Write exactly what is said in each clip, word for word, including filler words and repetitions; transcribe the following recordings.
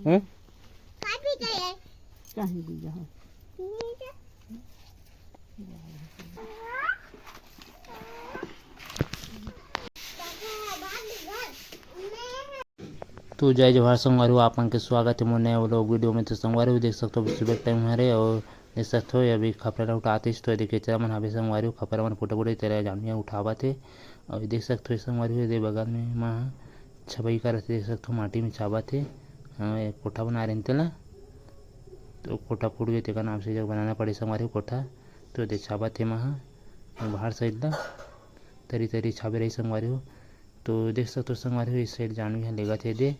हैं? चाय पी गए। चाय पी गए। तो जय जोहार संगवारी हो, आप मन के स्वागत हे मोर नया vlog video में। तो संगवारी हो, देख सकथो, अभी सुबह के time हरे और देख सकथो, ये अभी खपरा ल उठात हे। तो ये दे केचरा मन हावे संगवारी हो, खपरा मन फुटे फुटे तेला जानवी ह उठावत हे। और देख सकथो, ये संगवारी हो, ये दे बगल में माँ ह छबई करत हे, देख सकथो, माटी में छाबत हे। हाँ, एक कोठा बना रहे तेला, तो कोठा फूट गए, तेकर नाम से जग बनाना पड़े संगवारी हो कोठा। तो ये दे छाबत हे माँ ह, बाहर side ला तरी तरी छाबे रही संगवारी हो। तो देख सकथो संगवारी हो, इस side जानवी ह लेगत हे दे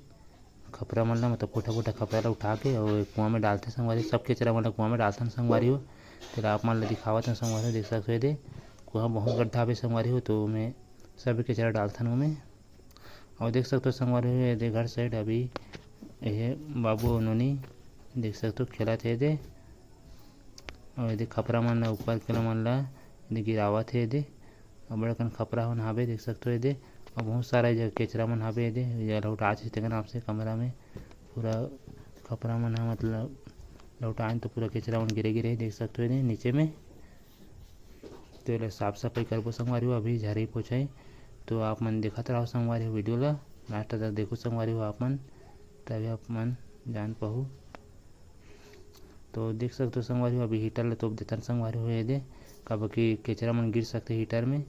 खपरा मन ला, मतलब कोठा कोठा खपरा ला उठा के और कुआं में डालथे संगवारी हो। सब केचरा मन ला कुआं में डालथन संगवारी हो। तेला आप मन ला दिखावत हन संगवारी हो, देख सकथो ये दे कुआं बहुत गड्ढा हवे संगवारी हो, तो ओमे सब केचरा डालथन ओमे। और देख सकथो संगवारी हो, ये दे घर side अभी ये बाबू नोनी देख सकथो खेलत हे ये दे। और ये दे खपरा मन ला, ऊपर के मन ला ये दे गिरावत हे ये दे। अब्बड़ अकन खपरा मन हावे, देख सकथो ये दे। और बहुत सारा ये जगह केचरा मन हावे ये दे। ये लहुटात हे तेकर नाम से कमरा में पूरा खपरा मन ह, मतलब लहुटान तो पूरा केचरा मन गिरे गिरे हे, देख सकथो ये दे नीचे में। तो एला साफ सफाई करबो संगवारी हो, अभी झारी पोछाई। तो आप मन देखत रहो संगवारी हो video ला, last तक देखो संगवारी हो आप मन, तभी आप मन जान पाहू। तो देख सकथो संगवारी हो, अभी heater ला तोप देथन संगवारी हो ये दे, काबर कि केचरा मन गिर सकथे heater में।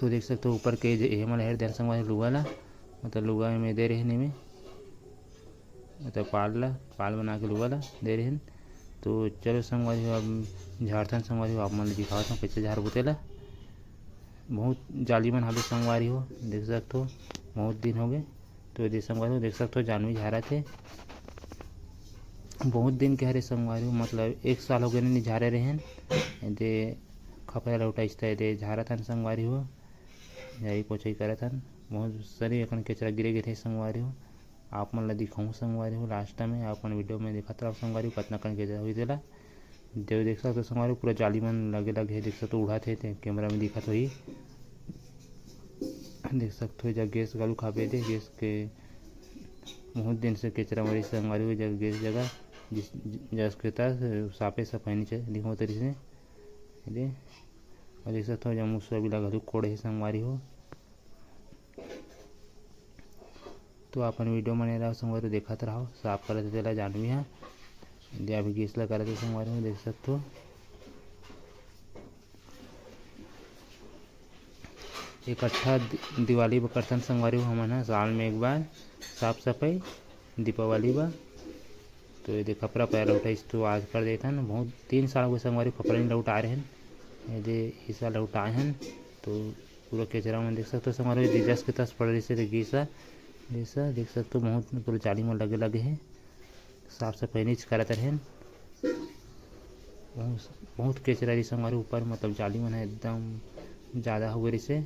तो देख सकथो ऊपर के जे एहे मन ला हेर देन संगवारी हो लुगा ला, मतलब लुगा में दे रहे नीमे, मतलब पाल ला, पाल बना के लुगा ला दे रहे। तो चलो संगवारी हो, अब झारथन संगवारी हो, आप मन ला दिखावत हूँ कैसे झारबो तेला। बहुत जाली मन हावे संगवारी हो, देख सकथो बहुत दिन हो गए। तो ये दे संगवारी हो, देख सकथो जानवी झारत हे, बहुत दिन के हरे संगवारी हो, मतलब एक साल हो गए नहीं झारे रहेन। ये दे खपरा लहुटाइस त ये दे झारत हन संगवारी हो, झारी पोछाई करत हन। बहुत सारी अकन केचरा गिरे गिरे संगवारी हो, आप मन ला दिखाऊं संगवारी हो, last में आप मन video में देखत रहो संगवारी हो, कतना कन केचरा होई तेला। जो देख सकथो संगवारी हो, पूरा जाली मन लगे लगे हे, देख सकथो उड़त हे, ते camera में दिखत होही। देख सकथो, एजा गैस घलो खाबे दे, गैस के बहुत दिन से केचरा मरी संगवारी हो, जग गैस जगह जिस जस के तस साफे सफाई नहीं चल दिखो तरी से दे। और देख सकथो, एजा मुसवा बिला घलो कोड़े हे संगवारी हो। तो अपन video बने रहो संगवारी हो, देखत रहो, साफ करत हे तेला जानवी हा। दे अभी गैस ला करत हे संगवारी हो, देख सकथो। इकट्ठा दि-, दिवाली बर करथन संगवारी हो हमन ह, साल में एक बार साफ सफाई, दीपावली बर। तो ये दे खपरा पैर उठाइस तो आज कर देथन। बहुत तीन साल हो गए संगवारी हो, खपरा नहीं लहुटाए रहेन, ये दे इस साल लहुटाए हन। तो पूरा केचरा मन देख सकथो संगवारी हो, ये दे जस के तस पड़ रहिस हे, ये दे गीसा, गीसा देख सकथो, बहुत पूरा जाली मन लगे लगे हे। साफ सफाई नहीं करत रहेन। बहुत, बहुत केचरा रहिस संगवारी हो ऊपर, मतलब जाली मन ह एकदम ज़्यादा हो गए रहिस हे।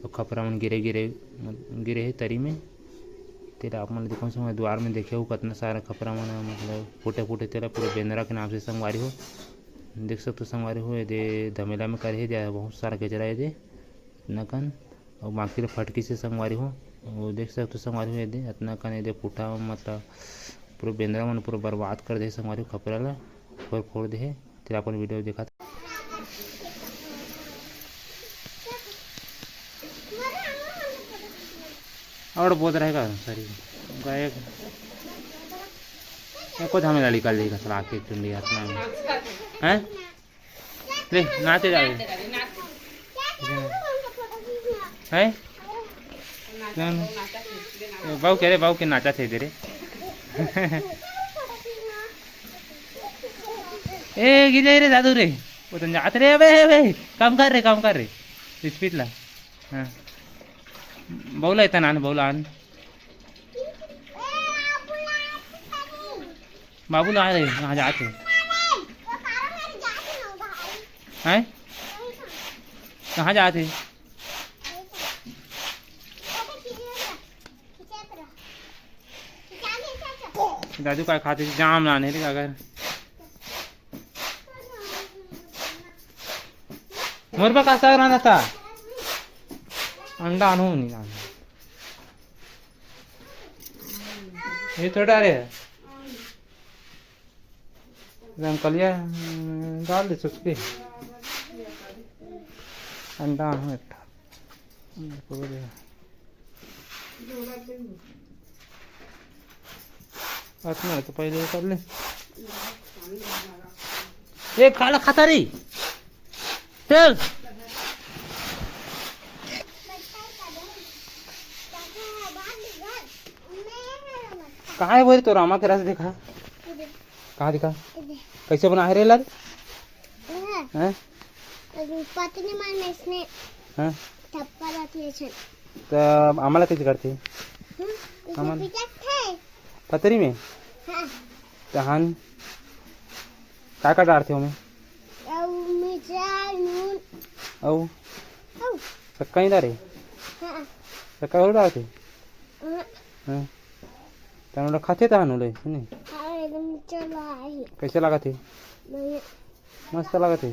तो खपरा मन गिरे गिरे, गिरे हे तरी में। तेला आप मन ल दिखाऊं संगवारी हो, दुवार में देखे हो कतना सारा खपरा मन ह, मतलब फूटे फूटे तेला पूरा बेंदरा के नाम से संगवारी हो। देख सकथो संगवारी हो, ये दे धमेला में करे हे, दे बहुत सारा केचरा हे दे। नकन अउ बाकी ल फटकी से संगवारी हो। अउ देख सकथो संगवारी हो, ये दे अतना कन ये दे पुट्ठा, मतलब पूरा बेंदरा मन पूरा बर्बाद कर दे हे संगवारी हो, खपरा ला फोर फोर दे हे। तेला अपन video देखत और बहुत रहेगा सॉरी गायक एको धामे ला निकाल देगा साला आके चुंडी हाथ में हैं। ले नाचे जावे। हैं? कौन? ए, बाऊ के रे, बाऊ के नाचा थे दे रे। ए, गिर जाए रे दादू रे। वो तो नाच रे, अबे, अबे, काम कर रे, काम कर रे। स्पीड ला। हाँ। बाऊ ला इतना आन, बाऊ ला आन। बाबू ला रे, कहाँ जात हे? हैं? कहाँ जात हे? दादू का खाते जाम लाने रे अगर। मोर बा का साग रांधा था? अंडा आनहूं नहीं लाने। ये तो डारे है। रमकलिया, हम्म, डाल दे सुस्ती। अंडा हूँ एक ठा। हम्म, पूरा दे। अतना तो पहले ये कर ले। ये काला खाता रही। चल। कहाँ है वो तो रामा के रस दिखा। कहाँ दिखा? कैसे बना है रे लाल? हैं? पत्नी मन में इसने हाँ? थप्पड़ रख ले छन। तो आमला कैसे करते? हम्म, इसे आमला? पिटक है। पतरी में? हाँ। तहन का का डारथे ओमे? अउ मिर्चा, नून। अउ? अउ। सक्का नहीं डारे? हाँ। सक्का और डारथे? हाँ। हाँ। तहन ओला खाथे तहन ओले, सुनी? हाँ, एकदम मिर्चा ला है। कैसे लागत हे? बढ़िया। मस्त लागत हे।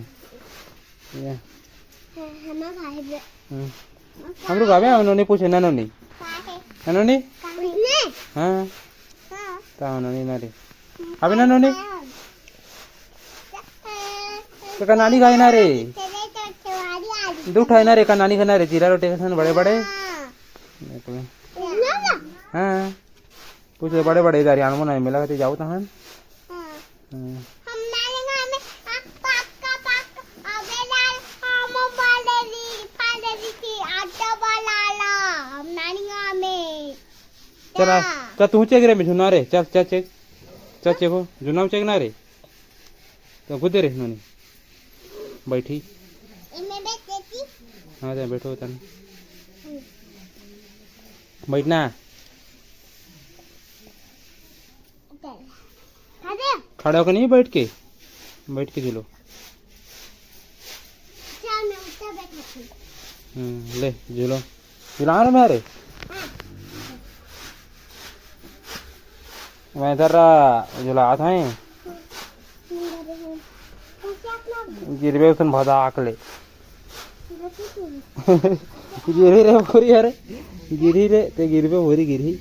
ये। हाँ, हम खाए बे। हम्म। हम हमरो खाबे, नोनी पूछे, ना नोनी? का है? ना नोनी? का है? ने? हाँ। हाँ। ता नोनी ना रे। अबे ना नोनी? हाँ। तो का नानी खाए ना रे? तेरे तो त्योहारी आ रही। दू ठा ना रे, का नानी खाए ना रे, जीरा रोटी के साथ बड़े बड़े। हाँ। देख ले। ना, ना। हाँ। पूछ ले, बड़े बड़े दारी आनबो ना, मेला कती जाओ तहन। हाँ। हाँ। हम नानी गाँव में, आ, पक्का, पक्का, अबे लाल, हम बोले दी, फादे दी की आटा वाला ला, हम नानी गाँव में। चल आ, जा। चल तू चेक रे, मैं झुना रे, चल, चल चेक, चल चेक हो, झुना चेक ना रे। तो खुद रे नोनी बैठी। इमे बैठ देती। हाँ, जा बैठो तन। बैठना। चल। खड़े। खड़ा होकर नहीं, बैठ के, बैठ के झूलो। चल, मैं ऊपर बैठाती हूँ। हम्म, ले झूलो। झुला रहे मैं रे। मैं इधर, आ, झुलात हूँ। गिरबे उसन भदाक ले। गिरही रे बोरी, अरे गिरही रे, ते गिरबे बोरी गिरही।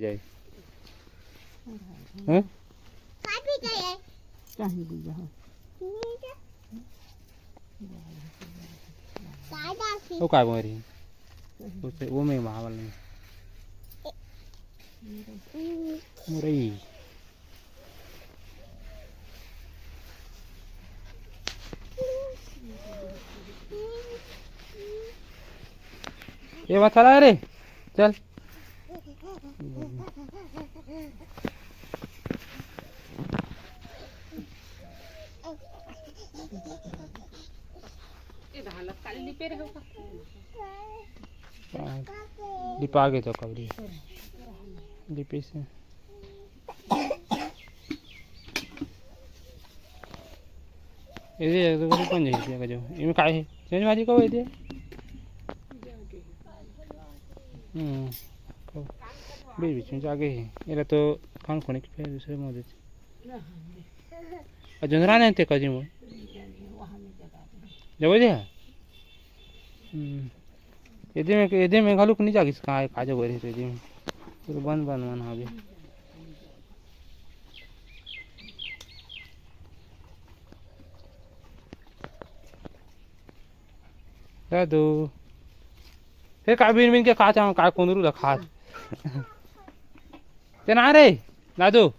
जाए। हैं? कहीं भी जाए। वो काय बोल रही? उसे, वो में महावल नहीं। मुरई। ये मत चला रे, चल। ये धान ला काली लिपे रहे हो का? हाँ, लिपा के तो कबरी लिपे से। ये तो कोई कौन जाइए का जो इमे काय है? चेंज मारी को ये दे। हम्म। बीच बीच में जागे है। ये तो खान खोने के फिर दूसरे मोदे। आ जोंधरा नहीं थे काजी मोर। जब दे। हम्म। एदे में, एदे में घलुक नहीं जागिस, कहाँ है, काजो गए रहे एदे में। पूरा बंद, बंद मन हावे। दादू। हे का बिन बिन के खा चाहो, का कुंदरू ला खा। ते ना रे, दादू।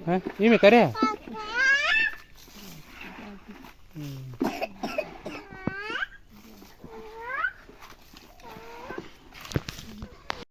हैं? ये में करे? हम्म।